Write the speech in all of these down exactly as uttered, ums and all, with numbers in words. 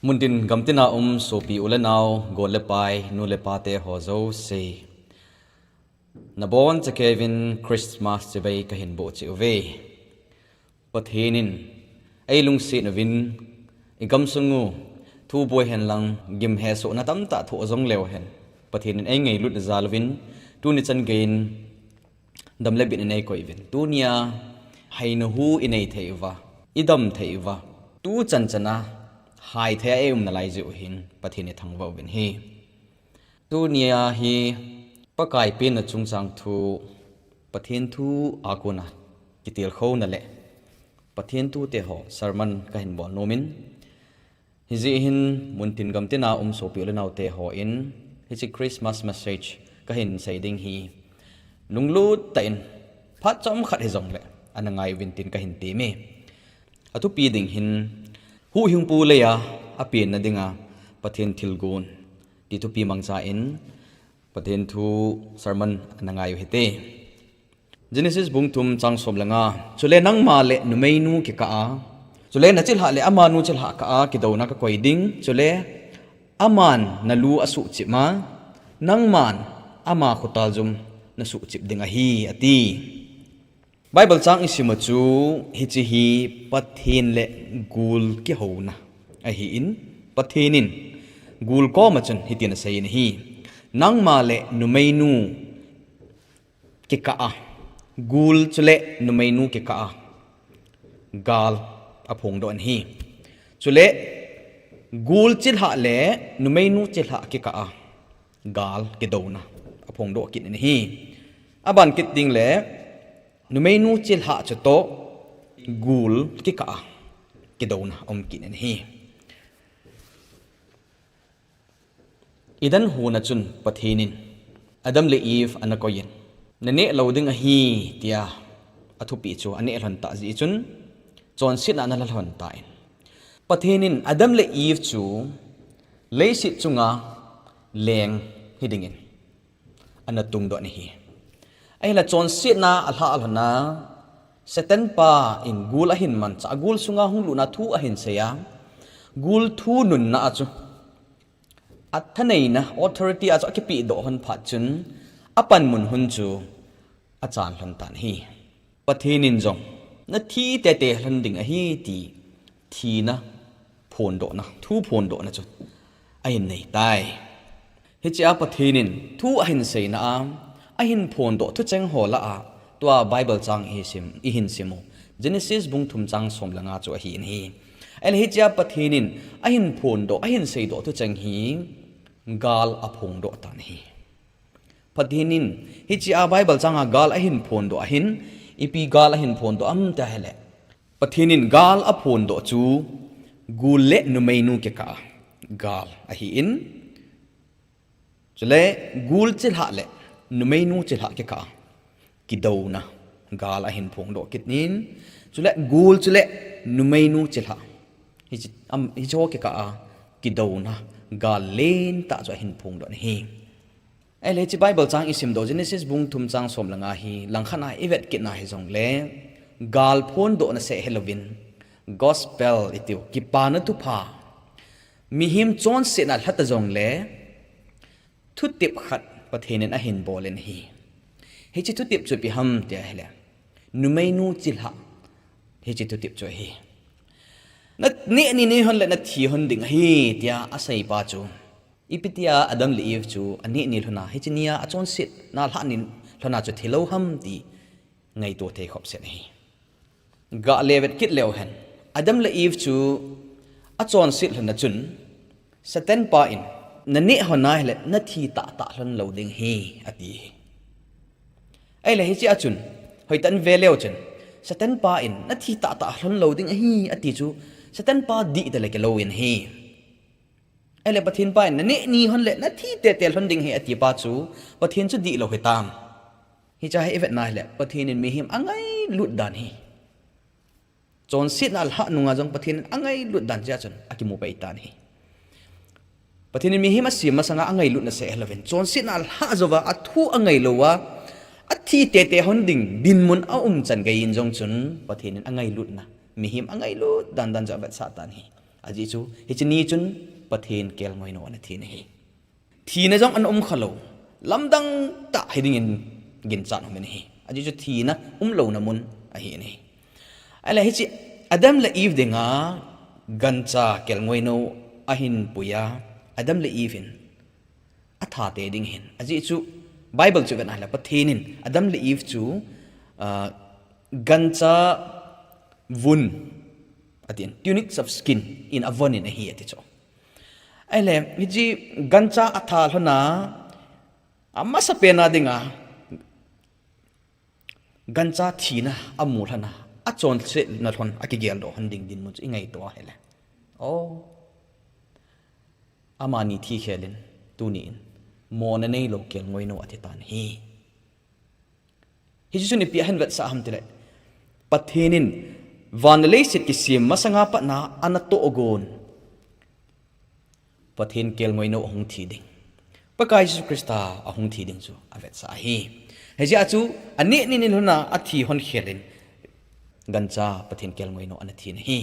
Muntin gamtina um sopi u le nau, gol le pai, nu le pate ho jouse, nabonchauvin Christmas chibai kahin boh cheh uve. Pathen in eilungset uvin, igamsung u thu boi hen lang, gim hesohna tamtah thoh jong leu hen, Pathen in eingailut jal uvin, tuni chan geiyin dam le bitna in eikoi uvin, tunia haina hu inei thei uva, idam thei uva, tu chan chana haithei a eium nalai jeh u hin Pathen ithangvah uvin ahi. Tunia hi Pakai penna chungchang thu, Pathen thu a kona kitilkhouna le Pathen thute ho sermon kahin bol nom in, hijeh hin muntin gamtina um sopi u le naute hon hiche Christmas message kahin sei ding hi lunglut tah in phat chomkhat hijongle ana ngai uvin tin kahin temme. Athupi ding hin, huhhingpu leiya apenna dinga Pathen thilgon, ti thupi mangchan Pathen thu sermon ana ngai u hite. Genesis bung thum chang som le nga. Chule nangma le numeinu kikah a, chule nachilhah le amanu chilhah kah a kidouna kakoi ding, chule aman nalu asuhchip a, nangman ama khotaljum nasuhchip ding ahi, ati. Bible chang isim u chu hiche hi Pathen le gul kihouna ahin, Pathen in gul koma chun hitin aseiyin ahi, nangma le numeinu kikah a, gul chule numeinu kikah a gal aphongdoh in ahi. Chule gul chilhah le numeinu chilhah kikah a gal kidouna aphongdoh kit in ahi. Aban kit ding le numeinu chilhah chutoh gul kikah a kidouna aum kit in ahi. Eden hon a chun Pathen in Adam le Eve ana koiyin, naneh lou ding ahi, tia athupi chu aneh lhon tah jeh chun chonsetna ana lha lhon tan, Pathen in Adam le Eve chu leiset chunga leng hidingin ana tungdoh in ahi. Ahinla chonsetna alhah lhon a, Satan pa in gul ahin manchah a, gul sunga hung lutna thu ahin sei a, gul thununna a chu athaneina authority a chu akipehdoh lhon phat chun, apanmun hun chu achan lhon tan ahi. Pathen in jong nathi teitei lhon ding ahi ti thina phondohna, thu phondohna chu ahin neitai. Hichea Pathen in thu ahin seina a, ahin phondoh thucheng ho lah a, tua Bible chang isim, ihin sim u, Genesis bung thum chang som le nga chu ahin ahi. Ahile hichea Pathen in ahin phondoh, ahin seidoh thucheng hi gal aphongdoh tan ahi. Pathen in hichea Bible changa gal ahin phondoh ahin, ipi gal ahin phondoh ham ti ahile, Pathen in gal aphondoh chu gul le numeinu kikah a gal ahin, chule gul chilhah le numeinu chilhah kikah a kidouna gal ahin phongdoh kit in, chule gul chule numeinu chilhah, hiche, am, hicheho kikah a kidouna gal lentah chu ahin phongdoh in ahi. Ahile hiche Bible chang isimdoh Genesis bung thum chang som le nga hi langkhat a ivet kit na hijongle, gal phondohna seh hilouvin, gospel itiu, kipana thupha, mihem chonsetna lhata jongle thutep khat Pathen in ahin bol in ahi. Hiche thutep chu ipi ham ti ahile, numeinu chilhah, hiche thutep chu ahi. Naneh ni nei lhon le nathi lhon ding ahi, tia aseipa chu, ipi tia Adam le Eve chu aneh ni lhon a, hiche nia achonsetna lhah ni lhon a chu thilou ham ti ngaito thei khopset ahi. Gah le vet kit leu hen, Adam le Eve chu achonset lhon a chun, Satan pa in, naneh lhon a ahile nathi tahtah lhon lou ding ahi, ati. Ahile hichea chun, hoitah in ve leu chun, Satan pa in nathi tahtah lhon lou ding ahi ati chu, Satan pa dihtah le kilou in ahi. Ahile Pathen pa in, naneh ni lhon le nathi teitei lhon ding ahi atipa chu, Pathen chu dihlou hitam? Hichea hi ivet na ahile, Pathen in mihem angailut dan ahi. Chonsetna alhah nunga jong Pathen in angailut dan chea chun akimu pai tan ahi. Pathen in mihem asem masanga angailutna seh hilouvin, chonsetna alhah jouva, athu angai louva, athi teitei lhon ding dinmun aum chan geiyin jong chun, Pathen in angailutna, mihem angailut dan dan chu avetsah tan ahi. Ajeh chu, hiche ni chun Pathen kelngoinou ana thi ahi. Thina jong ana um khalou, lamdang tah hiding in ginchat um in ahi. Ajeh chu thina umlouna mun ahi in ahi. Ahile hiche Adam le Eve dinga gancha kelngoinou ahin pui a, Adam le Eve in atha tei ding ahin. Ajeh chu Bible chu vet ahile Pathen in Adam le Eve chu, ah, gancha vun, atin, tunics of skin in avon in ahi ati chu. Ahile, hiche gancha atha lhona, amasapen a dinga, gancha thina amu lhona, achonsetna lhon akigeldoh lhon ding dinmun chu ingaito ahile. Oh. Amani thi khel in, tuni in, mona neilou kelngoinou athi tan ahi. Hiche chun ipi ahin vetsah ham tile, Pathen in van le leiset kisem masanga pat a ana tohgon, Pathen kelngoinou ahung thi ding, Pakai Jesu Christa ahung thi ding chu avetsah ahi. Hijeh a chu, aneh ni ni lhona athi hon khel in, gancha Pathen kelngoinou ana thi in ahi.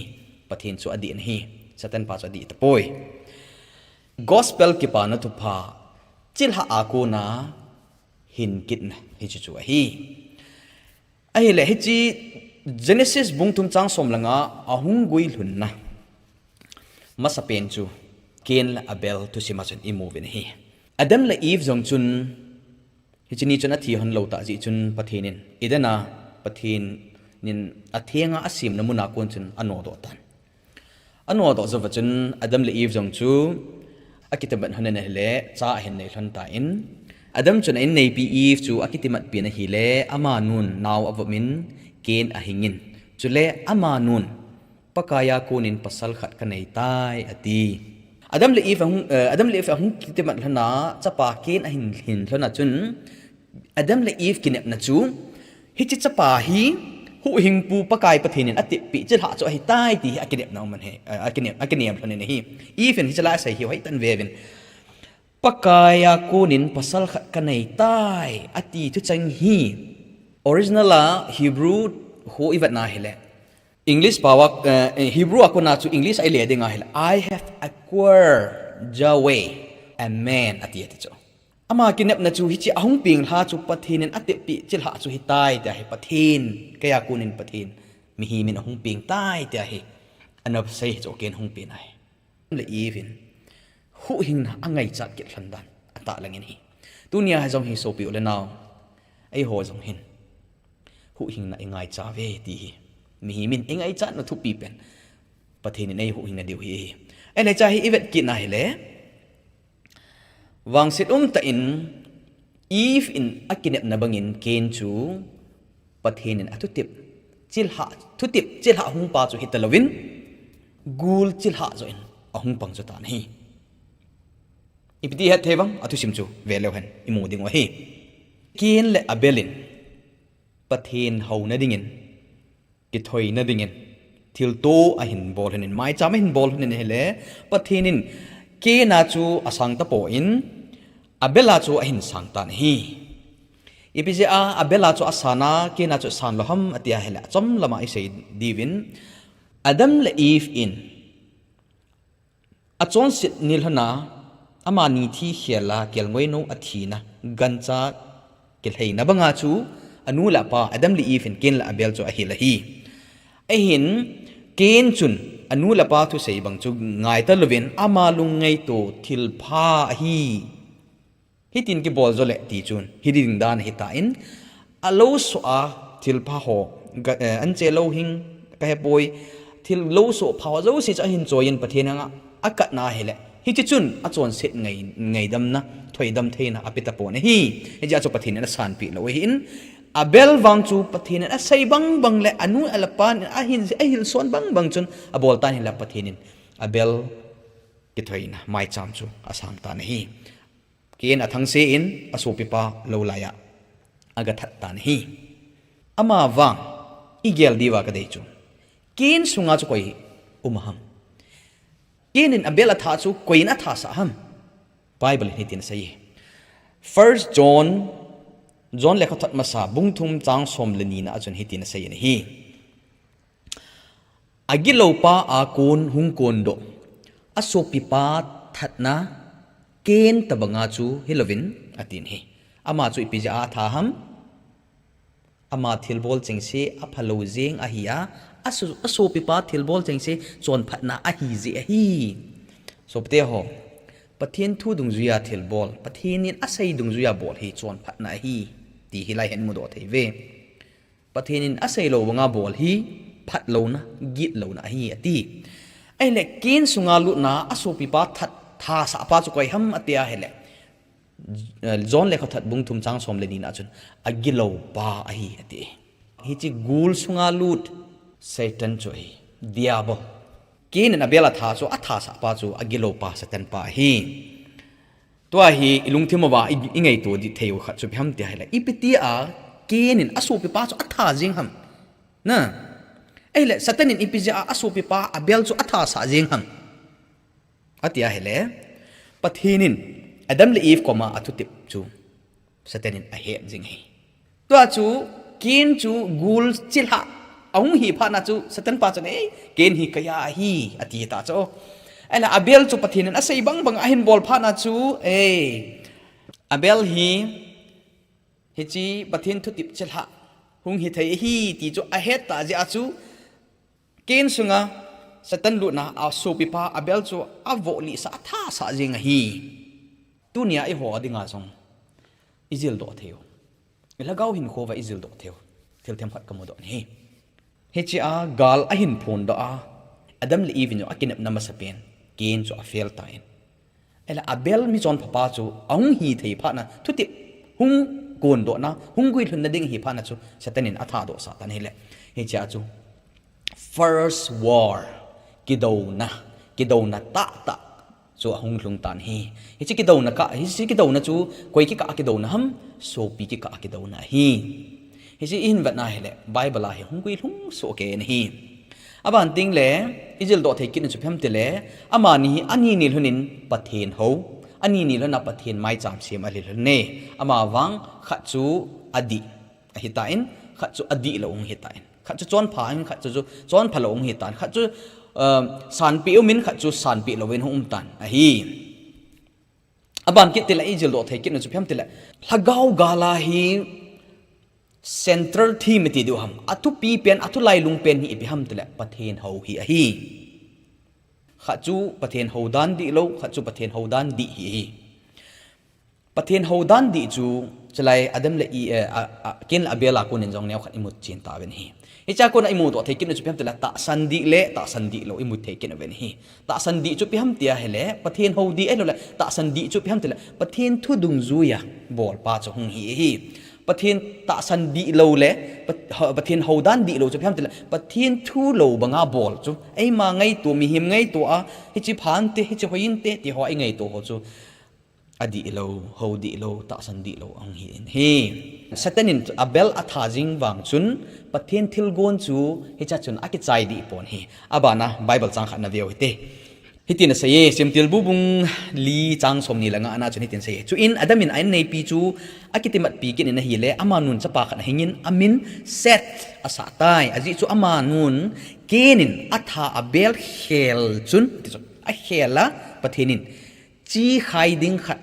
Pathen chu adih in ahi. Satan pa chu adih tapoi. Gospel kipana thupha chilhah a kona hin kitna hiche chu ahi. Ahile hiche Genesis bung thum chang som le nga a ahung guilhunna masapen chu Cain le Abel thusim a chun imu uvin ahi. Adam le Eve jong chun hiche ni chun athi hon lou tah jeh chun Pathen in Eden a Pathen in athenga asemna mun a kon chun anodoh tan. Anodoh jouva chun Adam le Eve jong chu akitimat lhon in ahile, cha ahin nei lhon tan. Adam chun a inneipi Eve chu akitimatpi in ahile, amanun nao avop in Cain ahing in. Chule amanun, Pakai a konin pasal khat kanei tai, ati. Adam le Eve ahung, eh, Adam le Eve ahung kitimat lhona, chapa Cain ahin hin lhona chun, Adam le Eve kinepna chu, hiche chapa hi, huhhingpu Pakai Pathen in atepeh chilhah chu ahitai ti hi akinepna um ahi, eh, akinem, akinem lhon in ahi. Eve in hiche lai asei hi hoitah in ve uvin. Pakai a konin pasal khat kanei tai, ati thucheng hi. Original a Hebrew ho ivet na hile, English pao a, eh, Hebrew a kona chu English a ile ding ahile, "I have acquired Yahweh a man," ati, ati chu. Ama kinepna chu hiche ahung peng lha chu Pathen in atepeh chilhah chu hitai tia hi, Pathen, kei a konin Pathen, mihem in ahung peng tai tia hi, ana sei hi chu Cain hung pen ahi. Le Eve in huhhingna angaichat kit lhon dan atahlang in ahi. Tunia hi jong hi sopi u le nao, eiho jong hin huhhingna ingaicha uve ti hi mihem in ingaichatna thupi pen Pathen in eihuhhing nadiu hi ahi. Ahile hiche hi ivet kit na hile, vangset umtah in Eve in akinepna bangin Cain chu Pathen in athutep chilhah, thutep chilhah hungpa chu hitalouvin, gul chilhah joh in ahung pang chu tan ahi. Ipi ti hetthei vang, athusim chu veleu hen imu diu ahi. Cain le Abel in Pathen houna dingin, kithoina dingin, thilto ahin bol lhon in, maicham ahin bol lhon in ahile, Pathen in Cain a chu asang tapon, Abel a chu ahin sang tan ahi. Ipi jeh a Abel a chu asan a, Cain a chu asan lou ham ati ahile, achom lama isei diuvin, Adam le Eve in achonset ni lhona, amani thi khel a kelngoinou athina, gancha kilheina banga chu, anu le apa, Adam le Eve in Cain le Abel chu ahil ahi. Ahin, Cain chun, anu le apa thusei bang chu ngaita louvin, ama lungngaito thilpha ahi. Hitin kibol jo le ti chun, hiding dan ahitan, alou soh a thilpha ho, ga, eh, anche louhing kahepoi, thil lou soh pha ho jouse chu ahin choiyin Pathen henga akatna ahile, hiche chun achonset ngai, ngaidamna, thoidam theina ape tapon ahi. Hijeh a chu Pathen in asanpeh lou ahin, Abel vang chu Pathen in asei bang bang le anu le apan in ahin, ahilson bang bang chun abol tan ahile Pathen in Abel kithoina maicham chu asang tan ahi. Cain athangse in asopipa lou laiya agathat tan ahi. Amavang igel diuva kadei chu, Cain sunga chu koi um ham? Cain in Abel atha chu koi in athasah ham? Bible in hitin asei. First John, John lekhathot masa bung thum chang som le ni na a chun hitin asei in ahi. Agiloupa a kon hung kondoh, asopipa thatna Cain tabanga chu hilouvin atin ahi. Ama chu ipi jeh a atha ham? Ama thilbol chengse aphalou jeng ahi a, aso-, asopipa thilbol chengse chonphatna ahi jeh ahi. Sopite ho, Pathen thu dungjuia thilbol, Pathen in asei dungjuia bol hi chonphatna ahi, ti hilai hin mudoh thei uve. Pathen in aseilou banga bol hi phatlouna, gitlouna ahi, ati. Ahile, Cain sunga lutna asopipa that, thasahpa chu koi ham ati ahile, John lekhathat bung thum chang som le nina chun, agiloupa ahi, ati. Hiche gul sunga lut Satan chu ahi, Diabol. Cain in Abel atha chu, athasahpa chu agiloupa Satan pa ahi. Tua hi ilungthim uva i, ingaito ding thei u khat chu ipi ham tia ahile, ipi tia Cain in asopipa chu atha jeng ham? Na. Ahile, Satan in ipi jeh a asopipa Abel chu athasah jeng ham? Ati ahile, Pathen in Adam le Eve koma athutep chu Satan in ahet jing ahi. Tua chu Cain chu gul chilhah ahung hi phatna chu Satan pa chun, "Ei, Cain hi keiya ahi," ati ta chu. Ahile Abel chu Pathen in asei bang bang ahin bol phatna chu, ei, Abel hi, hiche Pathen thutep chilhah hung hi thei ahi ti chu ahet ta jeh a chu, Cain sunga Satan lutna asopipa Abel chu avoh lih sah, athasah jeng ahi. Tunia eiho dinga jong ijildoh thei u, ilhagao hinkho uva ijildoh thei u thil themkhat kamudoh ahi. Hiche a gal ahin phondoh a, Adam le Eve in jong akinepna masapen Cain chu afail tan. Ahile Abel mi chonphapa chu ahung hi thei phatna, thutep hung kondohna, hung guilhunna ding hi phatna chu Satan in athadoh sah tan ahile. Hiche a chu first war, kidouna, kidouna tahtah chu ahung lhung tan ahi. Hiche kidouna kah, hiche kidouna chu koi kikah a kidouna ham? Sopi kikah a kidouna ahi. Hiche ihin vetna ahile, Bible a hi hung guilhung soh kei in ahi. Aban tengle, ijildoh thei kit na chu ipi ham tile, amani hi ani nilhun in Pathen hou, ani nilhun a Pathen maicham sem alhilhun e. Amavang khat chu adih ahitan, khat chu adihlou hung hitan. Khat chu chonpha in, khat chu, chu chonphalou hung hitan. Khat chu, um, sanpeh umin, khat chu sanpeh louvin hung umtan ahi. Aban kit tile ijildoh thei kit na chu ipi ham tile, lhagao gal a hi central theme iti diu ham, athupi pen, athulailung pen hi ipi ham tile, Pathen hou hi ahi. Khat chu Pathen hou dan dihlou, khat chu Pathen hou dan dih hi ahi. Pathen hou dan dih chu, chulai Adam le E-, eh, a, a, Cain le Abel a konin jong neokhat imu chen tauvin ahi. Hichea kona imudoh thei kit na chu ipi ham tile, tahsan dih le tahsan dihlou imu thei kit uvin ahi. Tahsan dih chu ipi ham tia ahile, Pathen hou dih ahiloule, tahsan dih chu ipi ham tile, Pathen thu dungjuia bolpa chu hung hi ahi. Pathen tahsan dihlou le, Pat-, ha, Pathen hou dan dihlou chu ipi ham tile, Pathen thu lou banga bol chu, eima ngaito, mihem ngaito a, hiche phante, hiche hointe, ti ho a ingaito ho chu, adihlou, hou dihlou, tahsan dihlou ahung hi in ahi. Satan in Abel atha jing vang chun, Pathen thilgon chu hichea chun akichai dih pon ahi. Abana Bible chang khat na veu hite. Hitin aseiye, Semtilbu bung li chang somni le nga ana chun hitin aseiye. Chuin Adam in a-inneipi chu akitimatpi kit in ahile, amanun chapa khat ahingin, amin Seth asah tai. Ajeh chu amanun Cain in atha Abel khel chun, ati chu, akhel a, Pathen in chi khai ding khat,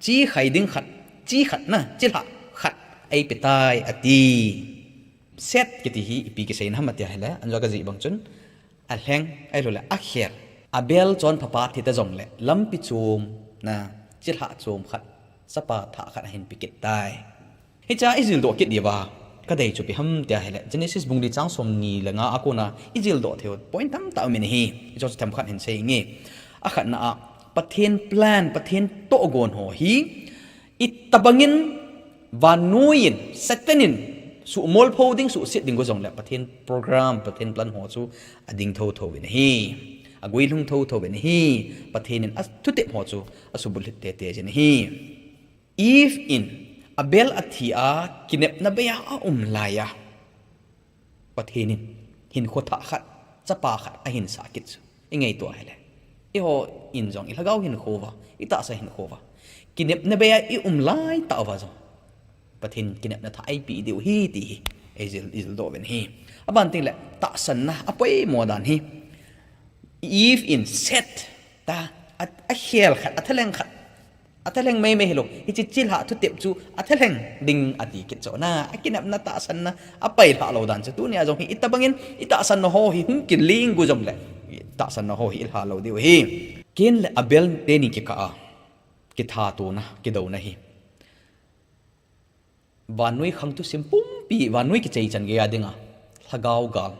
chi khai ding khat, chi khat na, chilhah khat eipe tai, ati. Seth kiti hi ipi kiseina ham ati ahile, anjo kajih bang chun, alheng, ahiloule akhel. Abel chonphapa thi ta jongle, lampi chom na, chilhah chom khat, chapa thah khat ahin pe kit tai. Hichea ijildoh kit diuva kadei chu ipi ham tia ahile, Genesis bung li chang somni le nga a kona ijildoh theiu point tamtah umin ahi. Hiche chu themkhat hin seinge. Akhatna a, Pathen plan, Pathen tohgon ho hi, itobangin vannoiyin, Satan in, suhmolpho ding, suhset ding go jongle, Pathen program, Pathen plan ho chu ading thotho uvin ahi. Aguilhung thotho uvin ahi. Pathen in athutep ho chu asubulhit tete jin ahi. Eve in Abel athi a kinepna bei a aum laiya, Pathen in hinkho thah khat, chapa khat ahinsah kit chu ingaito ahile, eiho in jong ilhagao hinkho uva, itahsa hinkho uva, kinepna bei a ium laitah uva jong Pathen kinepna thah eipeh diu ahi ti hi eijil, ijildoh uvin ahi. Aban tengle tahsanna apoimo dan hi Eve in Seth ta a, akhel khat, athaleng khat, athaleng meimei hilou, hiche chilhah thutep chu athaleng ding ati kit chu na, akinepna tahsanna apailhah lou dan chu tunia jong hi itobangin itahsanna ho hi hung kiling gu jongle itahsanna ho hi ilha lou diu ahi. Cain le Abel teni kikah a kithatona, kidouna hi vannoi khang thusim pumpi, vannoi kichai chan geiya dinga lhagao gal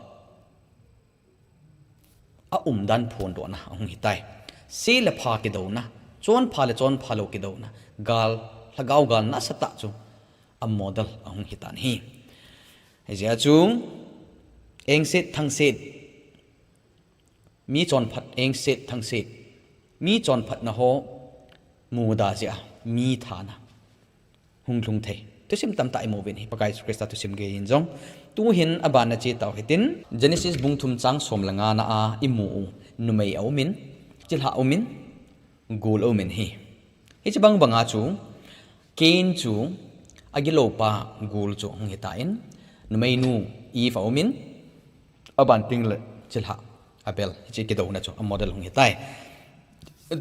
aumdan phondohna ahung hitai. Se le pha kidouna, chonpha le chonpha lou kidouna, gal, lhagao gal nasatah chu amodel ahung hitan ahi. Hijeh a chu engset thangset, mi chonphat, engset thangset, mi chonphatna ho muda jeh a mi thana hung lhung thei thusim tamtah imu uvin ahi, Pakai Jesu Christa thusim geiyin jong. Tuhin abana che tau hitin, Genesis bung thum chang som le ngana a imu u, numei aumin, chilhah aumin, gul aumin ahi. Hiche bang banga chu Cain chu agiloupa gul chu hung hitan, numeinu Eve aumin, aban tengle chilhah Abel, hiche kidouna chu amodel hung hitai.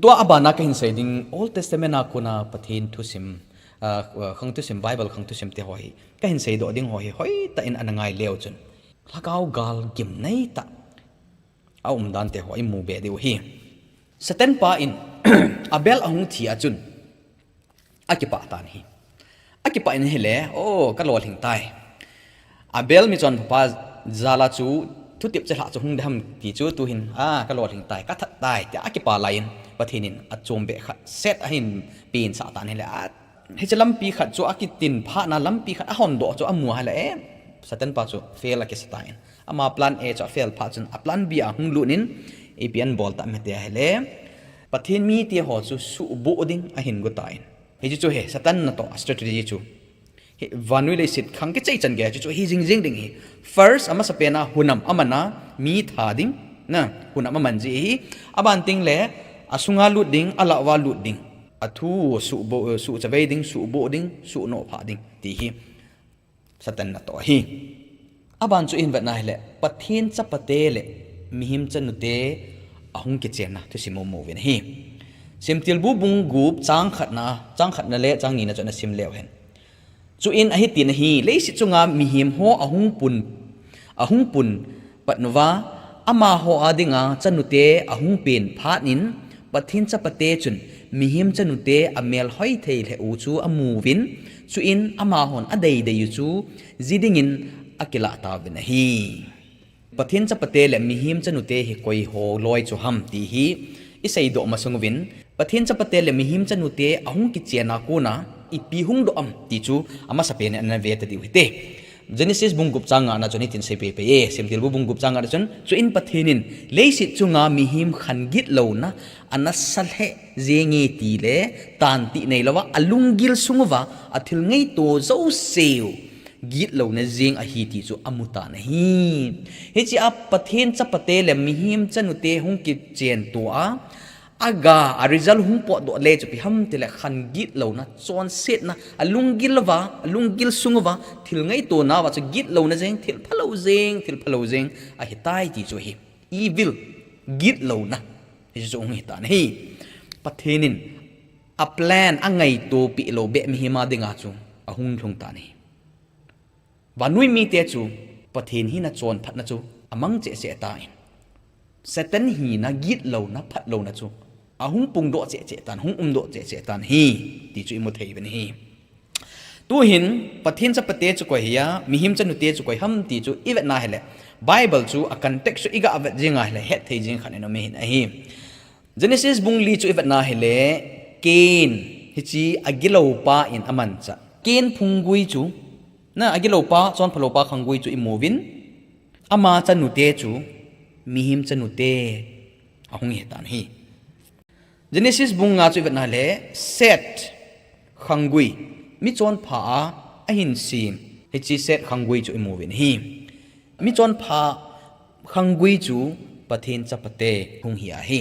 Tua abana kahin sei ding Old Testament a kona Pathen thusim, ah, khang thusim, Bible khang thusim te ho hi kahin seidoh ding ho hi hoitah in ana ngai leu chun lhagao gal gimnei tah aumdan te ho imu be diu ahi. Satan pa in Abel ahung thi a chun akipah tan ahi. Akipah in ahile, o, kalolhing tai, Abel michonphapa jal a chu thutep chilhah chu hung ding ham ti chu tuhin, a, kalolhing tai, kathat tai, tia akipah laiyin Pathen in achom beh khat Seth ahin pensah tan ahile, a, hiche lampi khat chu akitin phatna lampi khat ahondoh chu amu ahile, e, Satan pa chu fail akisa tan. Ama plan A chu afail phat chun a plan B a hung lut in, ipi abol tam hite ahile, Pathen mite ho chu suhboh ding ahin go tan. Hiche chu hi Satan natoh a strategy chu. Hi vannoi leiset khang kichai chan geiya chu, chu hi jingjing ding ahi. First, amasapen a hunam aman a mi tha ding, na, hunam aman ji ahi. Aban tengle asunga lut ding, alah uva lut ding, athu suhboh, suhchavei ding, suhboh ding, suhnoh phah ding ti hi Satan natoh ahi. Aban chu ihin vetna ahile, Pathen chapate le mihem chanute ahung kichenna thusim imu uvin ahi. Semtilbu bung gup chang khatna, chang khatna le chang nina chu ana sim leu hen. Chuin ahitin ahi, leiset chunga mihem ho ahung pun, ahung pun patnuva, amaho a dinga chanute ahung pen phatnin, Pathen chapate chun mihem chanute amel hoi thei lheh u chu amu uvin, chuin amahon adeidei u chu ji dingin akilah tauvin ahi. Pathen chapate le mihem chanute hi koi ho loi chu ham ti hi iseidoh masang uvin, Pathen chapate le mihem chanute ahung kichenna kona ipi hung doh am ti chu amasapen in ana ve ta diu hite. Genesis bung gup chang ngana chun hitin sei peipei e, Semtilbu bung gup chang ngana chun, chuin Pathen in leiset chunga mihem khan gitlouna ana sa lheh jenge tile, tantih neilouva alunggil sung uva athil ngaito jouseu gitlouna jeng ahi ti chu amu tan ahi. Hichea Pathen chapate le mihem chanute hung kichen tou a, aga, a result hung potdoh le chu ipi ham tile khan gitlouna, chonsetna, alunggil uva, alunggil sung uva thil ngaito nauva chu gitlouna jeng, thil phalou jeng, thil phalou jeng ahitai ti chu ahi. Evil, gitlouna, hichu chu hung hitan ahi. Pathen in a plan angaito peh lou beh mihem a dinga chu ahung lhung tan ahi. Vannoi mite chu Pathen hina chonphatna chu amang cheh cheh tan, Satan hina gitlouna, phatlouna chu ahung pungdoh cheh cheh tan, hung umdoh cheh cheh tan ahi ti chu imu thei uvin ahi. Tuhin Pathen chapate chu koi hiya, mihem chanute chu koi ham ti chu ivetna ahile, Bible chu a context chu iga vet jing ahile hetthei jing khat in um ahin ahi. Genesis bung li chu ivetna ahile, Cain, hiche agiloupa in amanchah Cain phunggui chu, na, agiloupa, chonphaloupa khanggui chu imu uvin, ama chanute chu mihem chanute ahung hitan ahi. Genesis bung nga chu ivetna ahile, Seth khanggui, michonpha a ahin sem, hiche Seth khanggui chu imu uvin ahi. Michonpha khanggui chu Pathen chapate hung hi ahi.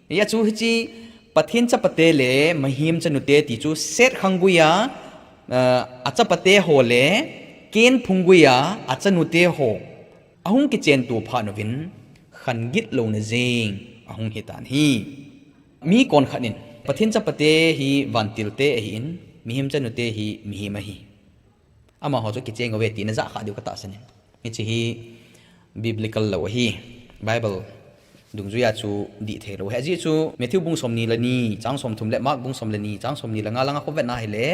Hia chu hiche Pathen chapate le mihem chanute ti chu Seth khanggui a, a, achapate ho le Cain phunggui a achanute ho Ahung kichen to phat uvin, khan gitlouna jeng ahung hitan ahi. Mi konkhat in, Pathen chapate hi vantil te ahin, mihem chanute hi mihem ahi. Amaho chu kicheng uve tina ja kha diu katahsan in. Hiche hi biblical lou ahi. Bible dungjuia chu dih thei lou ahi. Ajeh chu Matthew bung somni le ni, chang somthum le Mark bung som le ni, chang somni le nga langa khu vetna hile,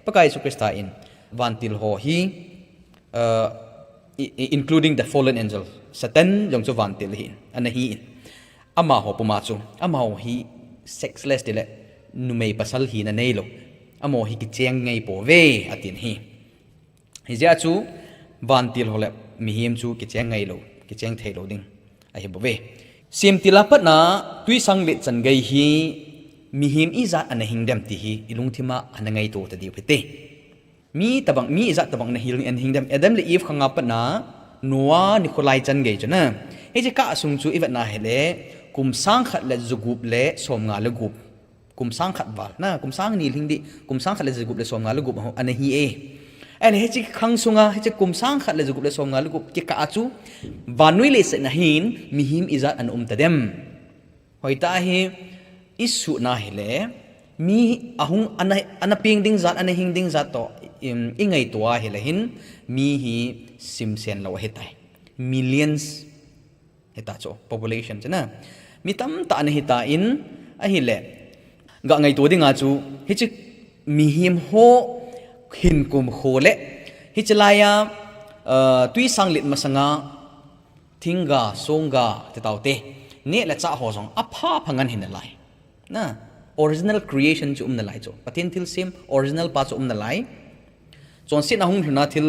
Pakai Jesu Christa in vantil ho hi, uh, i-, i-, including the fallen angel, Satan jong chu vantil ahin, ana hin. Amaho puma chu, amaho hi sexless tile, numei pasal hina neilou. Amaho hi kicheng ngai pouve, atin ahi. Hijeh a chu, vantil ho le mihem chu kicheng ngai lou, kicheng thei lou ding ahi bouve. Semtil a patna, twisang let chan gei hi, mihem ijat ana hing dem ti hi, ilungthim a ana ngaito ta diu hite. Mi tobang, mi ijat tobang ana hil, ana hing dem. Adam le Eve khang a patna, Noah nikho lai chan gei chu na. Hiche kah sung chu ivetna hile, kum sang khat le jagup le somnga le gup. Kum sang khat val, na, kum sang ni lhing ding, kum sang khat le jagup le somnga le gup ho, ana hi e. Ahile hiche khang sunga, hiche kum sang khat le jagup le somnga le gup, kikah a chu, vannoi leiset a hin, mihem ijat ana um ta dem. Hoitah hi, isuhna hile, mi ahung ana, ana peng ding jat, ana hing ding jat toh, im, ingaito a hile hin, mi hi simsen lou ahitai. Millions hita chu, population chu na. Mi tamtah ana hita in, ahile, ga ngaito dinga chu, hiche mihem ho hin kum kho le, hiche laiya, uh, twisang let masanga, thingga, songga, ti taute. Neh le chah ho jong, apha pha ngen hina lai. Na, original creation chu umna lai chu. Pathen thilsem, original pa chu umna lai. Chonsetna hung lhun a thil,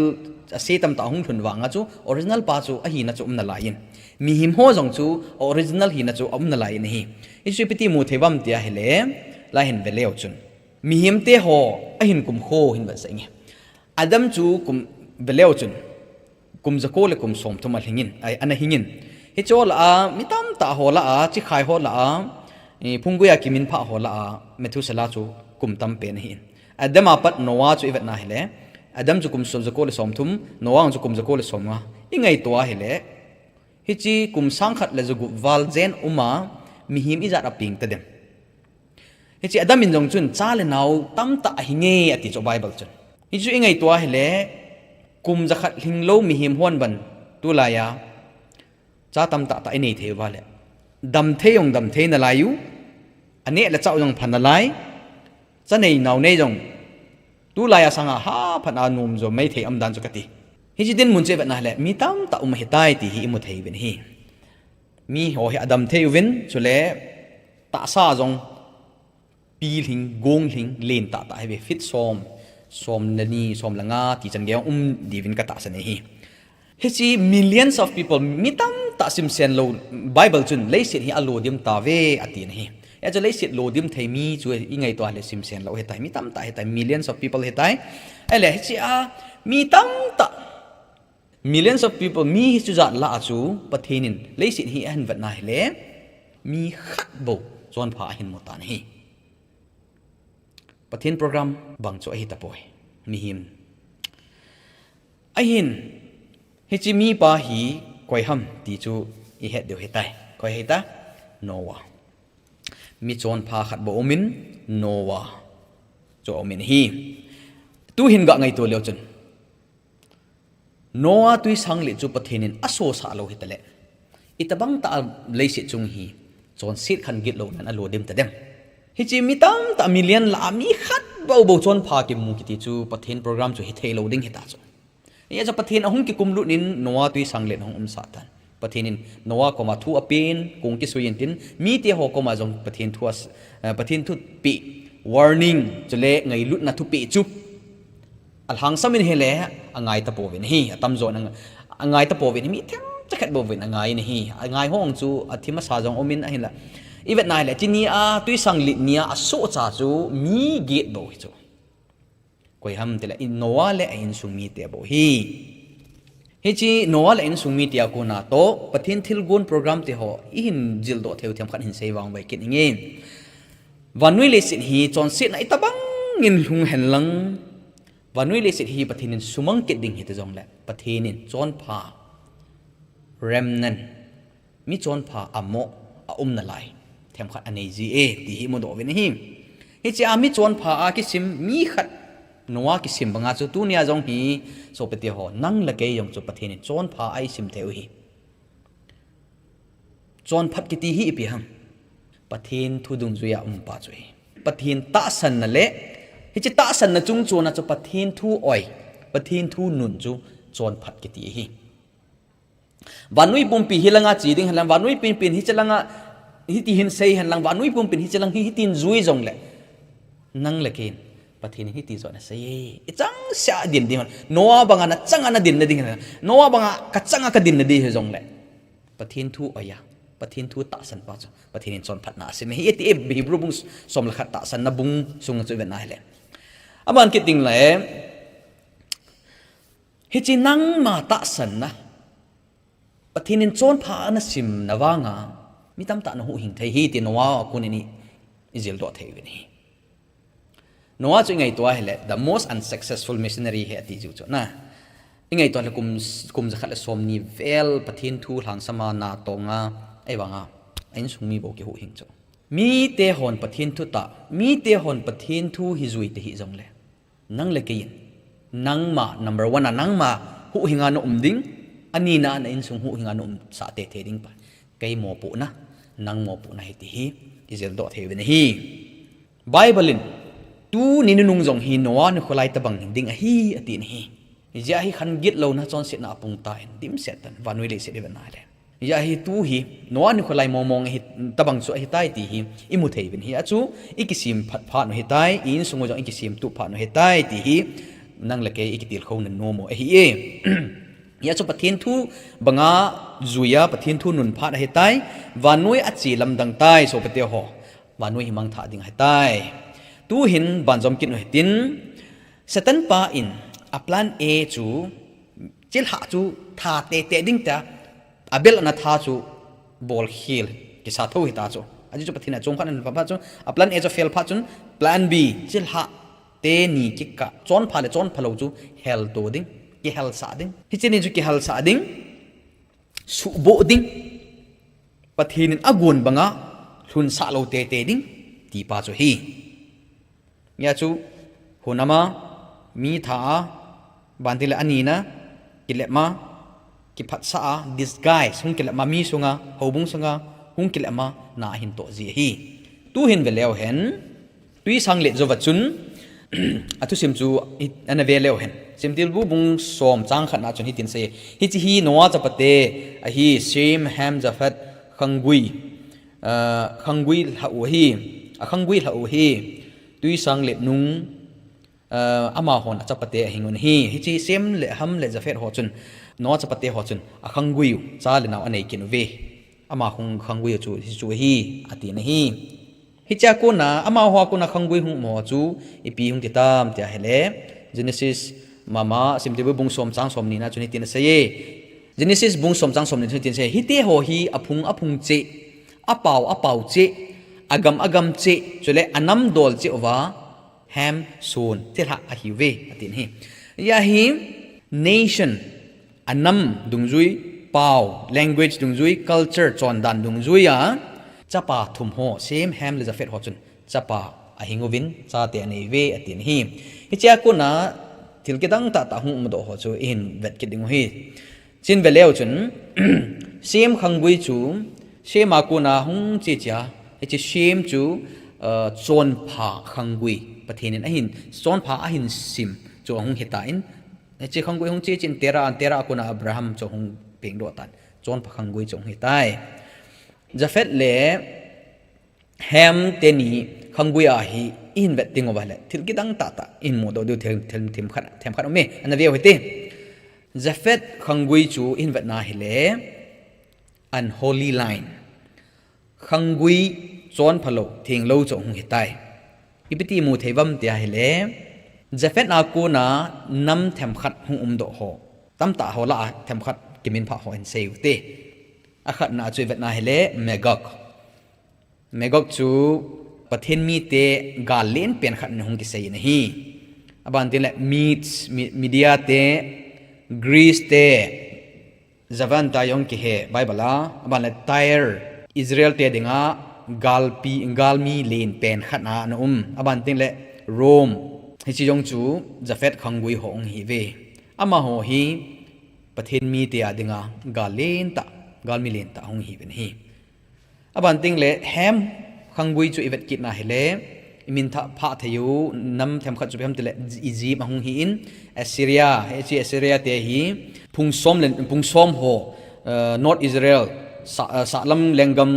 ase tamtah hung lhun vanga chu, original pa chu ahina chu umna lai in. Mihem ho jong chu, original hina chu umna lai in ahi. Hichu ipi ti mu thei uvam tia hile, lai hin ve leu chun. Mihem te ho, ahin kum kho hin vet sah inge. Adam chu kum ve leu chun. Kum jako le kum somthum a lhingin, ai, ana hingin. Hiche ho lah a, mi tamtah ho lah a, chikhai ho lah a, i, phunggui a kimin pha ho lah a, Methuselah chu kum tam pen ahin. Adam a pat Noah chu ivetna hile. Adam chu kum som jako le somthum, Noah chu kum jako le somnga. Ingaito a hile. Hiche kum sang khat le jagup val jen uma, mihem ijat a peng ta dem. Hiche Adam in jong chun cha le nao tamtah ahinge ati chu Bible chun. Hichu ingaito a hile, kum jakhat lhinglou mihem hon ban tulaiya, cha tamtah tah inei thei uva le. Damthei jong damthei nalai u, aneh le chah jong pha nalai, cha nei nao nei jong, tulaiya sanga haphat a nom jo mai thei um dan chu kati. Hiche dinmun chu ivetna hile, mi tamtah um ahitai ti hi imu thei uvin ahi. Mi ho hi adam thei uvin, chule tahsa jong pilhing, gonglhing, len tahtah ahiuve, feet som, som le ni, som le nga, ti chan gei um diuvin katahsan ahi. Hiche millions of people, mi tamtah simsen lou, Bible chun leiset hi alo dim tauve, atin ahi. Hichu leiset lo dim thei mi chu ingaito a le simsen lou ahitai, mi tamtah ahitai, millions of people ahitai. Ahile hiche a, mi tamtah, millions of people, mi hichu jat lah a chu Pathen in leiset hi ahin vetna hile, mi khat bou chonpha ahin mu tan ahi. Pathen program bang chu ahi tapoi, mihem. Ahin, hiche mipa hi koi ham ti chu ihet diu ahitai. Koi hita? Noah. Mi chonpha khat bou umin, Noah chu aumin ahi. Tuhin ga ngaito leu chun. Noah twisang let chu Pathen in asosah lou hitale, itobang tah a leiset chung hi chonset khan gitlounan alo dim tadem. Hiche mi tamtah million lah a mi khat bou bou chonpha kimu kiti chu Pathen program chu hithei lou ding hita chu. Hijeh chun Pathen ahung kikumlut in Noah twisang let ahung umsah tan. Pathen in Noah koma thu apen, kong kisui intin, mite ho koma jong Pathen thu as-, eh, Pathen thupeh, warning, chule ngailutna thupeh chu alhangsam in ahile, angai tapouvin ahi, atamjo in ang-, angai tapouvin ahi, mi themcha khat bouvin angai in ahi, angai ho chu athim asa jong umin ahinla. Ivetna hile, chuni a twisang let nia asohcha chu mi get bou hichu. Koi ham tile, i Noah le a insung mite bou ahi. Hiche Noah le a insung mite a kona toh, Pathen thilgon program te ho, ihin jildoh theiu themkhat hin sei vangvai kit inge. Vannoi leiset hi chonsetna itobang in lhung henlang, vannoi leiset hi Pathen in sumang kit ding hita jongle, Pathen in chonpha Remnant, mi chonpha amo a umna lai themkhat anei ji e, ti hi mudoh uvin ahi. Hiche a mi chonpha a kisim mi khat, Noah kisim banga chu tunia jong hi, sopite ho, nang le kei jong chu Pathen in chonpha a isim thei u hi. Chonphat kiti hi ipi ham? Pathen thu dungjuia umpa chu hi. Pathen tahsanna le, hiche tahsanna chungchona chu Pathen thu oi, Pathen thu nun chu chonphat kiti hi. Vannoi pumpi hilanga che ding henlang, vannoi pumpin hiche langa, hiti hin sei henlang, vannoi pumpin hiche lang hi, hitin jui jongle, nang le kei in Pathen in hiti joh ana sei e, ichang sea din ding hon. Noah banga nachanga nadin nading henlang, Noah banga kachanga kadin nading hijongle, Pathen thu oiya, Pathen thu tahsan pa chu Pathen in chonphatna asim hi, ati e, Hebrew bung som le khat tahsanna bung sunga chu ivet na hile. Aban kit ding le, hiche nangma tahsanna, Pathen in chonpha ana simna vanga mi tamtah ana huhhing thei hi, ti Noah a konin i, ijildoh thei uvin ahi. Noah chu ingaito a hile, the most unsuccessful missionary hi ati jiu chu na. Ingaito a hile kum, kum jakhat le somni vel Pathen thu lhangsama natonga, ahivanga a insung mi bou kihuhhing chu. Mite hon Pathen thu tah, mite hon Pathen thu hi jui te hijongle, nang le kei in, nangma number one a nangma huhhinga na um ding, anina a na insung huhhinga na umsah tei thei ding pa, kei mopohna, nang mopohna hi ti hi ijildoh thei uvin ahi. Bible in, tuni nunung jong hi Noah nikho lai tobang ding ahi, atin ahi. Hijeh a hi khan gitlouna chonsetna apung tan, dimset tan, vannoi leiset ivet na le. Hijeh a hi tu hi, Noah nikho lai mong mong ahi, tobang chu ahitai ti hi imu thei uvin ahi. Achu, ikisem phat phat u ahitai, i insung u jong ikisem tup phat u ahitai ti hi, nang le kei ikitilkhouna nom u ahi e. Hijeh a chu Pathen thu banga juia, Pathen thu nun phat ahitai, vannoi ache lamdang tai, sopite ho. Vannoi hi mangthah ding ahitai. Tuhin banjom kit u hitin, Satan pa in a plan A chu, chilhah chu tha tete ding tia, Abel ana tha chu bolkhel kisa tho hita chu. Ajeh chu Pathen in achom khat ana pha chu, a plan A chu fail phat chun, plan B, chilhah teni kikah, chonpha le chonphalou chu helto ding, kihelsah ding. Hiche ni chu kihelsah ding, suhboh ding, Pathen in agon banga lhunsah lou tete ding, ti pa chu ahi. Hijeh a chu, hunama, mi tha a, banti le anina, kilepma, kiphatsah a, disguise, hung kilepma mi sunga, houbung sunga, hung kilepma, na ahin toh ji ahi. Tuhin ve leu hen, Twisang le Joph a chun, athusim chu ana ve leu hen. Semtilbu bung som chang khatna chun hitin asei. Hiche hi Noah chapate ahi, Shem, Ham, Japheth, khanggui, ah, khanggui lhah u ahi, akhanggui lhah u ahi. Twisang le nung, ah, amahon achapate ahing un ahi. Hiche Shem le Ham le Japheth ho chun, Noah chapate ho chun, akhanggui u, cha le nao anei kit uve. Ama hung khanggui u chu, hichu ahi, atin ahi. Hichea kona, amaho a kona khanggui hung um ho chu, ipi hung kitam tia hile, Genesis mama, Semtilbu bung som chang somnina chun hitin asei e. Genesis bung som chang somni chun hitin asei, hite ho hi aphung aphung cheh, apao apao cheh, agam agam cheh, chule anam dol cheh uva, Ham, Son, chilhah ahiuve, atin ahi. Hijeh a hi, nation, anam dungjui, pao, language dungjui, culture, chondan dungjui a, chapa thum ho, Shem, Ham le Japheth ho chun, chapa ahing uvin, chate anei uve, atin ahi. Hichea kona, thil kidang tahtah hung umdoh ho chu, ihin vet kit ding u ahi. Chuin ve leu chun, Shem khanggui chu, Shem a kona hung che chia, hiche Shem chu, ah, chonpha khanggui, Pathen in ahin, chonpha ahin sim chu ahung hitan, hiche khanggui hung che chin Terah an, Terah a kona Abraham chu ahung pengdoh tan, chonpha khanggui chu ahung hitai. Japheth le Ham teni khanggui a hi ihin vet ding uva le, thil kidang tahtah ihin mudoh diu thil, thil, themkhat, themkhat um e, ana ve u hite. Japheth khanggui chu ihin vetna hile, unholy line. Khanggui chonphalou, thenglou chu ahung hitai. Ipi ti mu thei uvam tia hile, Japheth a kona nam themkhat hung umdoh ho, tamtah ho lah a themkhat kiminphah ho hin sei u hite. Akhatna chu ivetna hile, Magog. Magog chu Pathen mite gal lenpen khat in hung kisei in ahi. Aban tin le Medes, Mi-, Media te, Greece te, Javan ta jong kihe Bible a, aban le Tyre, Israel te dinga galpi, galmi len pen khat a ana um. Aban ting le Rome, hiche jong chu Japheth khanggui ho hung hi ve. Amaho hi Pathen mite a dinga gal len tah, galmi len tah hung hi ve hi. Aban ting le Ham khanggui chu i vet kit na hile, i min thah phah thei u nam themkhat chu ipi ham tile Egypt ahung hi in, Assyria, hiche Assyria te hi phung som le, phung som ho, eh, North Israel, sa, eh, sahlam lenggam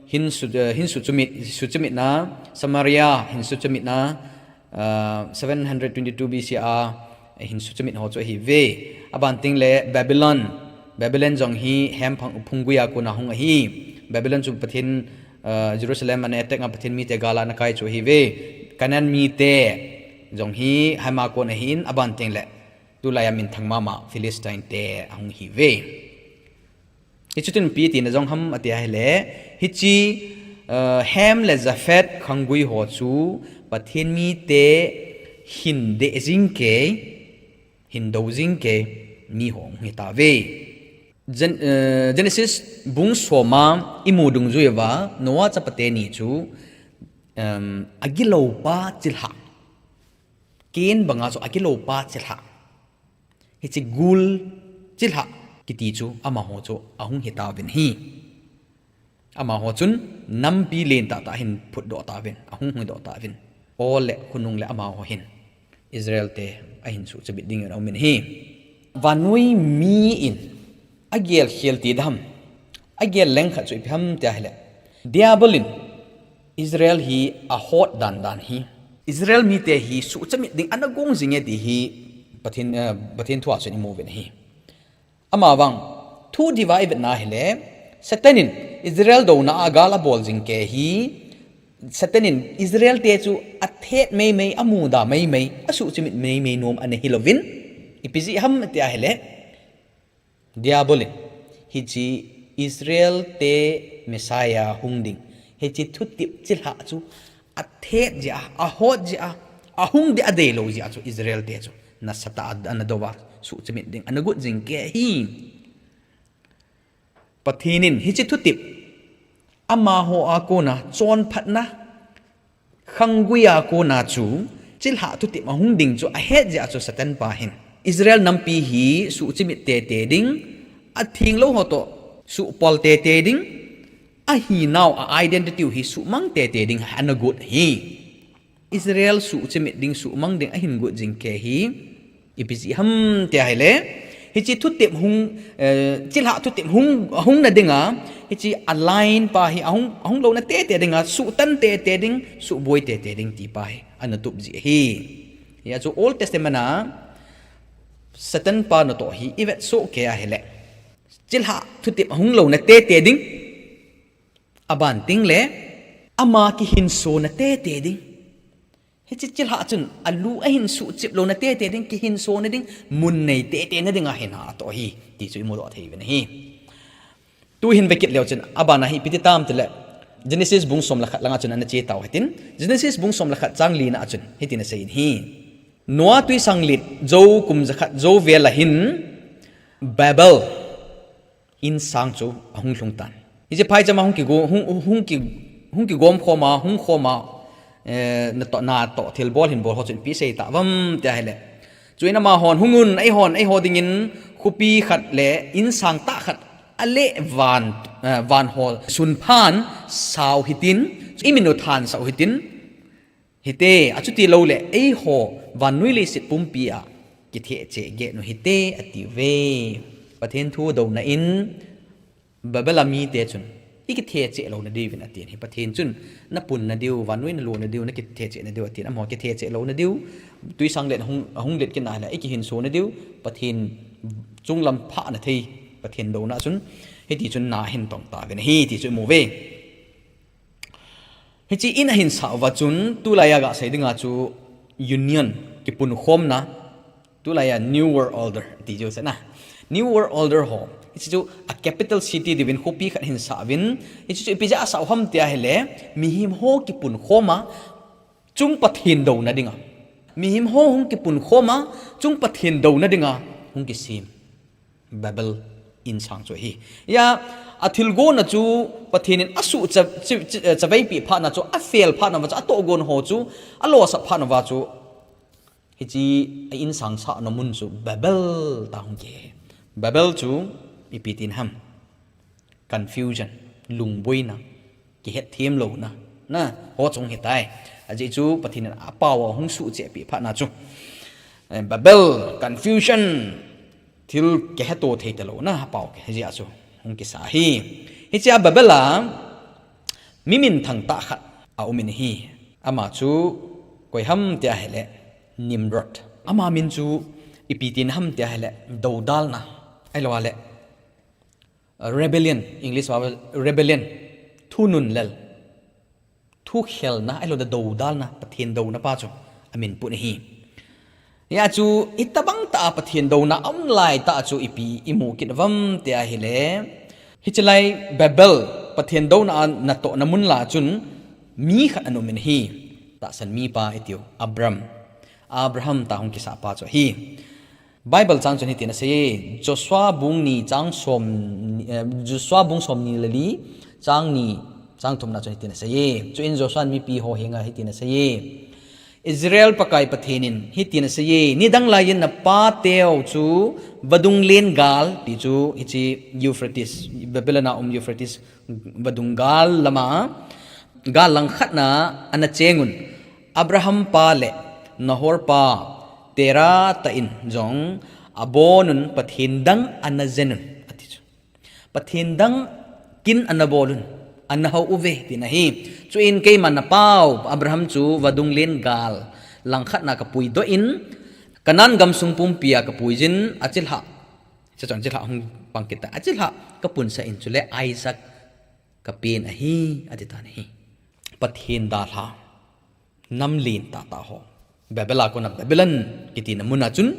hin su, eh, hin suchimit, suchimit na, Samaria hin suchimit na, ah, seven hundred twenty-two B C a hin suchimit ho chu ahi ve. Aban ting le Babylon, Babylon jong hi Ham phang, phunggui a kona hung ahi. Babylon chu Pathen, ah, Jerusalem ana attack a Pathen mite gal a ana kai chu ahi ve. Canaan mite jong hi Ham a kon ahi in, aban ting le tulai a minthang mama Philistine te ahung hi ve. Hichu tun ipi tina jong ham ati ahile, hiche, eh, Ham le Japheth khanggui ho chu Pathen mite hin deh jing kei, hin do jing kei mi ho hung hi tauve. Gen-, eh, Genesis bung som a i mu dungjui uva Noah chapate ni chu, em, agilou pa chilhah. Cain banga chu agilou pa chilhah. Hiche gul chilhah kiti chu amaho chu ahung hi tauvin ahi. Amaho chun nampi len tah tah ahin phutdoh tauvin, ahung hungdoh tauvin. Ol le khonung le amaho hin Israel te ahin suchimit dingin aumin ahi. Vannoi mi in agel khel ti dam. Agel leng khat chu ipi ham tia ahile, Diabol in Israel hi ahot dan dan hi, Israel mite hi suchimit ding ana gong jing e ti hi Pathen, eh, Pathen thu a chun i mu uvin ahi. Ama vang thu diu va i vet na hile, Satan in Israel douna a gal abol jing kei hi, Satan in Israel te chu athet meimei, amuda meimei, asuchimit meimei nom ana hi louvin, ipi jeh ham tia ahile, Diabol in hiche Israel te Messiah hung ding, hiche thutep chilhah chu athet jeh a, ahot jeh a, ahung ding adeilou jeh a chu Israel te chu nasatah a ana dou a, suchimit ding ana got jing kei hi. Pathen in hiche thutep amaho a kona chonphatna khanggui a kona chu chilhah thutep ahung ding chu ahet jeh a chu Satan pa hin Israel nampi hi suchimit tete ding, atheng lou ho toh supol tete ding, ahinau a identity u hi sumang tete ding ana got ahi. Israel suchimit ding, sumang ding ahin got jing kei hi, ipi jeh ham tia ahile, hiche thutep hung, eh, chilhah thutep hung, hung na dinga, hiche a line pa hi ahung, ahung louna tete dinga, sutan tete ding, suboi tete ding ti pa hi ana tup jeh ahi. Hia chu Old Testament a Satan pa natoh hi i vet soh kei ahile, chilhah thutep ahung louna tete ding, aban ting le, ama kihinsona tete ding. Hiche chilhah chun alu ahin suchip louna tete ding, kihinsona ding, mun nei tete na dinga hinha atoh ahi, ti chu i mudoh thei uvin ahi. Tu hin vekit leu chun, abana hi ipi ti tam tile, Genesis bung som le khat langa chun ana che tau hitin, Genesis bung som le khat chang lina a chun, hitin asei in ahi. Noah twisang lit jou kum jakhat jou vel a hin, Babel insang chu ahung lhung tan. Hiche phaicham a hung kigo-, hung, hung ki, hung kigom khom a, hung khom a, eh, natoh, natoh thilbol hinbol ho chun ipi asei tauvam tia ahile, chuin amahon, "Hungun, eihon, eiho dingin khopi khat le insang tah khat aleh van, eh, van ho sunphan sau hitin, i min u thansah u hitin, hite, achuti louleh, eiho, vannoi leiset pumpi a, kitheh cheh geh u hite," atiuve. Pathen thu douna in, Babel a mite chun, i kitheh cheh louna diuvin atin ahi. Pathen chun, na punna diu, vannoi na lona diu, na kitheh chehna diu atin, amaho kitheh cheh louna diu, twisang lit hung, hung lit kit na ahile, i kihinsona diu, Pathen chunglam phahna thei, Pathen douna chun, hiti chun na ahin tong tauvin ahi, ti chu i mu uve. Hiche in ahin sah uva chun, tulai a gasei dinga chu union, kipunkhomna, tulai a New World Order, ti chu sena. New World Order ho, hiche chu a capital city diuvin khopi khat ahin sah uvin, hiche chu ipi jeh a asah u ham tia ahile, mihem ho kipunkhom a, chung Pathen douna dinga. Mihem ho hung kipunkhom a, chung Pathen douna dinga, hung kisem. Babel insang chu ahi. Hia, athilgon a chu Pathen in asuh cha, cha, cha, chaveipi phat na chu, afel phat na va chu, atohgon ho chu, alosap phat na va chu, hiche a insang sahna mun chu Babel tia hung kihe. Babel chu ipi tina ham? Confusion, lungboina, kihetthem louna, na, ho chu hung hitai. Ajeh chu Pathen in apao a hung suhchehpi phat na chu, eh, Babel, confusion, thil kiheto thei talouna apao kit, hijeh a chu hung kisa ahi. Hichea Babel a mi minthang tah khat aumin ahi. Ama chu koi ham tia ahile Nimrod. Ama min chu ipi tina ham tia ahile doudalna, ahilouleh rebellion, English va rebellion, thunun lel, thukhelna, ahilouleh doudalna, Pathen douna pa chu amin pun ahi. Hia chu, hitabang tah a Pathen douna aum lai tah chu ipi imu kit uvam tia ahile, hiche lai Babel, Pathen douna a natohna mun lah a chun mi khat ana umin ahi. Tahsan mipa itiu, Abram. Abraham tia hung kisah pa chu ahi. Bible chang chun hitin aseiye, Joshua bung ni chang som, eh, Joshua bung somni le li, chang ni, chang thumna chun hitin aseiye. Chuin Joshua in mipi ho henga hitin aseiye, Israel Pakai Pathen in hitin aseiye, nidang laiyin napateu chu vadung lengal, ti chu hiche Euphrates, Babylon a um Euphrates vadung gal lama, gal langkhat na ana chengun, Abraham pa le Nahor pa Terah tah in jong abonun Pathen dang ana jenun, ati chu. Pathen dang kin ana bolun, ana hou uve, tina ahi. Chuin keiman napau Abraham chu vadung lengal langkhat na kapuidoh in, Canaan gamsung pumpia kapuiyin, achilhah, chuchun chilhah hung pang kit tan, achilhah kapunsah in, chule Isaac kapen ahi, ati tan ahi. Pathen dalha, nam len tahtah ho, Babel a kona Babylon kitina mun a chun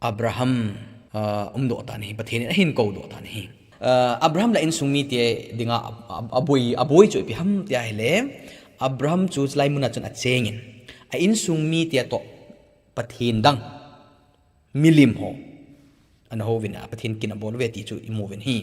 Abraham, ah, umdoh tan ahi, Pathen in ahin koudoh tan ahi. Ah, Abraham le insung mite dinga a, a, aboi, aboi chu ipi ham tia ahile, Abraham chu chulai mun a chun achengin, a insung mite toh Pathen dang milim ho ana houvin, a Pathen kin abol uve ti chu imu uvin ahi.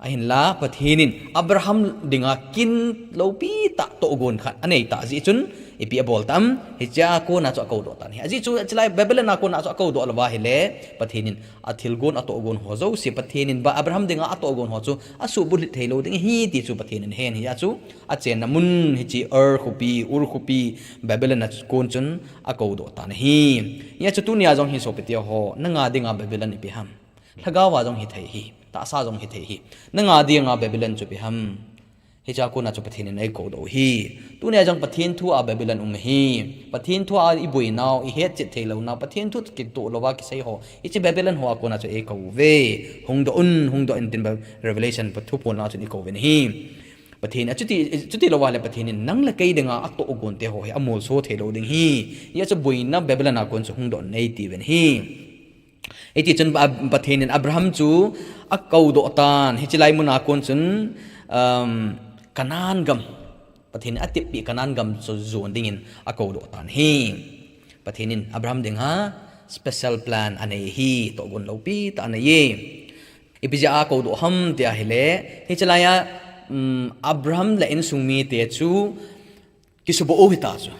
Ahinla Pathen in Abraham dinga kin loupi tah tohgon khat anei tah jeh chun ipi abol tam, hichea kona chu akoudoh tan ahi. Ajeh chu chulai Babylon a kona chu akoudoh louva ahile, Pathen in athilgon atohgon ho jouse, Pathen in ba Abraham dinga atohgon ho chu asuhbulhit thei lou ding ahi ti chu Pathen in ahen ahi. Ajeh chu achenna mun hiche Ur khopi, Ur khopi, Babylon a kon chun akoudoh tan ahi. Hijeh chun tunia jong hi sopite ho, nanga dinga Babylon ipi ham? Lhagao a jong hithei ahi, tahsa jong hithei ahi. Nanga dinga Babylon chu ipi ham? Hichea kona chu Pathen in eikoudoh u ahi. Tunia jong Pathen thu a Babylon um ahi. Pathen thu a iboinau, ihetchet thei lounau, Pathen thu kitoh louva kisei ho, hiche Babylon ho a kona chu eikou uve. Hungdoh un, hungdoh in tin Revelation Thuphon a chun ikou uvin ahi. Pathen in achuti, chuti louva le Pathen in nang le kei dinga atohgon te ho hi amolso thei lou ding ahi. Hijeh chun boina Babylon a kon chu hungdoh un eiti uvin ahi. Hiti chun, ah, Pathen in Abraham chu akoudoh tan, hiche lai mun a kon chun, um, Canaan gam, Pathen in ateppi Canaan gam chu jon dingin akoudoh tan ahi. Pathen in Abraham dinga special plan anei ahi, tohgon loupi tah anei e. Ipi jeh a akoudoh ham tia ahile, hiche lai a, um, Abraham le insung mite chu kisuboh u hita chu.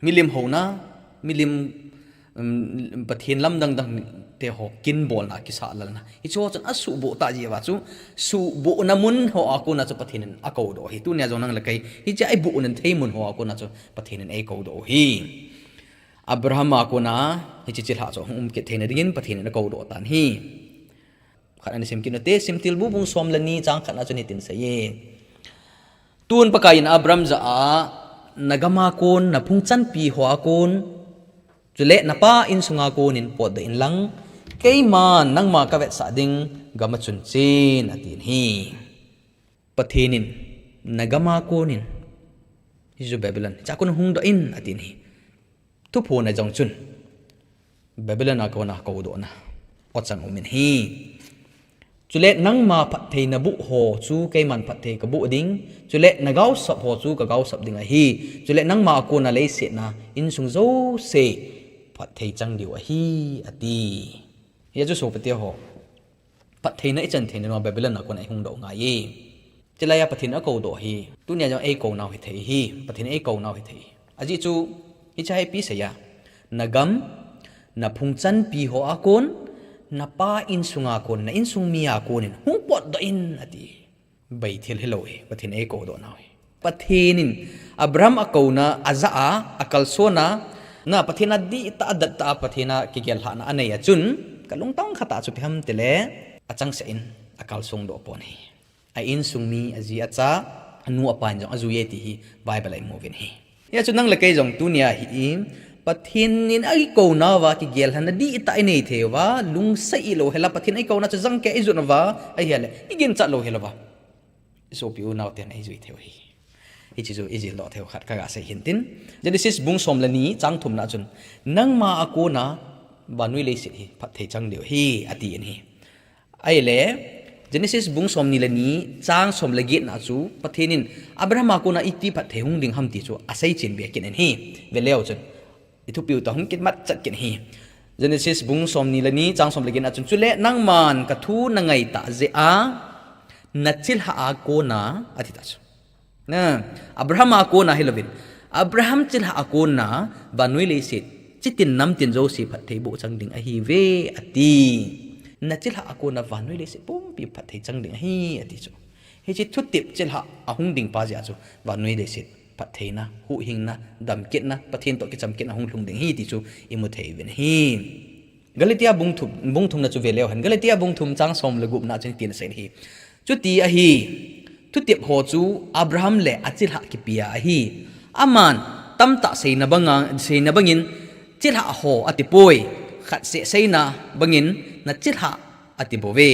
Milim houna, milim, um, Pathen lamdang dang te ho kin bolna, kisahlalna, hiche ho chun asuhboh tah jeh uva chu, suhbohna mun ho a kona chu Pathen in akoudoh ahi. Tunia jong nang le kei hichea iboh nathei mun ho a kona chu Pathen in eikoudoh u ahi. Abraham a kona hiche chilhah chu hung um kit theina dingin Pathen in akoudoh tan ahi. Khat ana sim kit u hite, Simthilbu bung som le ni chang khat na chun hitin aseiye. Tun Pakai in Abraham jah a, nagam a kon, naphung chanpi ho a kon, chule napa insunga konin potdoh inlang, keiman nangma kavetsah ding gam a chun chen, atin ahi. Pathen in nagam a konin, hichu Babylon, hichea kon hungdoh in, atin ahi. Thuphon a jong chun Babylon a kona koudohna ochang umin ahi. Chule nangma phatthei naboh ho chu keiman phatthei kaboh ding, chule nagaosap ho chu kagaosap ding ahi, chule nangma a kona leiset a insung jouse phatthei chang diu ahi, ati. Hijeh chun sopite ho, Phattheina ichan theina nunga Babylon a kona ihung doh ngai e. Chulaiya Pathen in akou doh hi, tunia jong eikou nau hithei hi, Pathen in eikou nau hithei hi. Ajeh chu, hiche hi ipi asei a, nagam, naphung chanpi ho a kon, napa insunga kon, na insung mi a konin hung potdoh in ati. Bei thil hilou hi, Pathen in eikou doh nau hi. Pathen in Abraham akouna ajah a, akalson a, na Pathen a dihtah a, dattah a, Pathen a kigel lhahna anei a chun, kalungtang khat a chu ipi ham itile, achangseh in akalsong doh pon ahi. A insung mi, aji acha, anu apa in jong ajui e ti hi Bible a imu uvin ahi. Hijeh chun nang le kei jong tunia hi, Pathen in eikou nauva kigel lhahna dihtah inei thei uva, lungset ilou hela Pathen eikouna chu jangkeh ijot uva, ahile iginchat lou hilouva, isopi unau ten eijui thei u ahi. Hiche chu ijil doh thei u khat kaga sei hin tin. Genesis bung som le ni chang thumna chun, nangma a kona vannoi leiset hi phatthei chang diu ahi, atin ahi. Ahile, Genesis bung som ni le ni, chang som le getna chu, Pathen in Abraham a kona iti phatthei hung ding ham ti chu asei chen be kit in ahi. Veleu chun, ithupiu tah hung kimat chat kit in ahi. Genesis bung som ni le ni, chang som le getna chun, chule nangman kathu nangaitah jeh a, nachilhah a kona, ati tah chu. Na, Abraham a kona hilouvin, Abraham chilhah a kona vannoi leiset, chitin namtin jouse phattheiboh chang ding ahiuve, ati. Nachilhah a kona vannoi leiset pumpi phatthei chang ding ahi, ati chu. Hiche thutep chilhah ahung ding pa jeh a chu, vannoi leiset phattheina, huhhingna, damkitna, Pathen toh kichamkitna hung lhung ding ahi ti chu imu thei uvin ahi. Galatia bung thum, bung thumna chu veleu hen. Galatia bung thum chang som le gupna chun hitin asei in ahi. Chuti ahi, thutep ho chu Abraham le achilhah kipea ahi. Aman tamtah seina banga, seina bangin chilhah ho atipoi. Khatseh seina bangin nachilhah atibouve.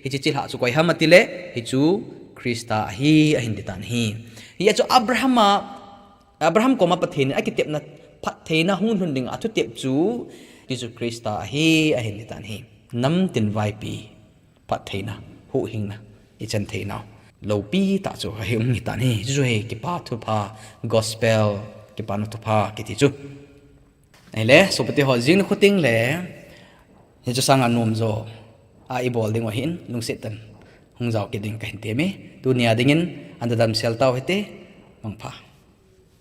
Hiche chilhah chu koi ham atile, hichu Christa ahi, ahin ti tan ahi. Hijeh chun Abraham a Abraham koma Pathen in akitepna phattheina hung lhun dinga athutep chu Jesu Christa ahi, ahin ti tan ahi. Namtin vaipi phattheina, huhhingna ichan theinau loupi tah chu ahi um hi tan ahi. Chuchu hi kipa thupha, gospel, kipana thupha kiti chu. Ahile, sopite ho, jing nikho tengle hiche sanga nomjo a ibol diu ahin, lungset tah in hung jao kit ding kahin temme. Tunia dingin ana damsel tau hite, mangpha.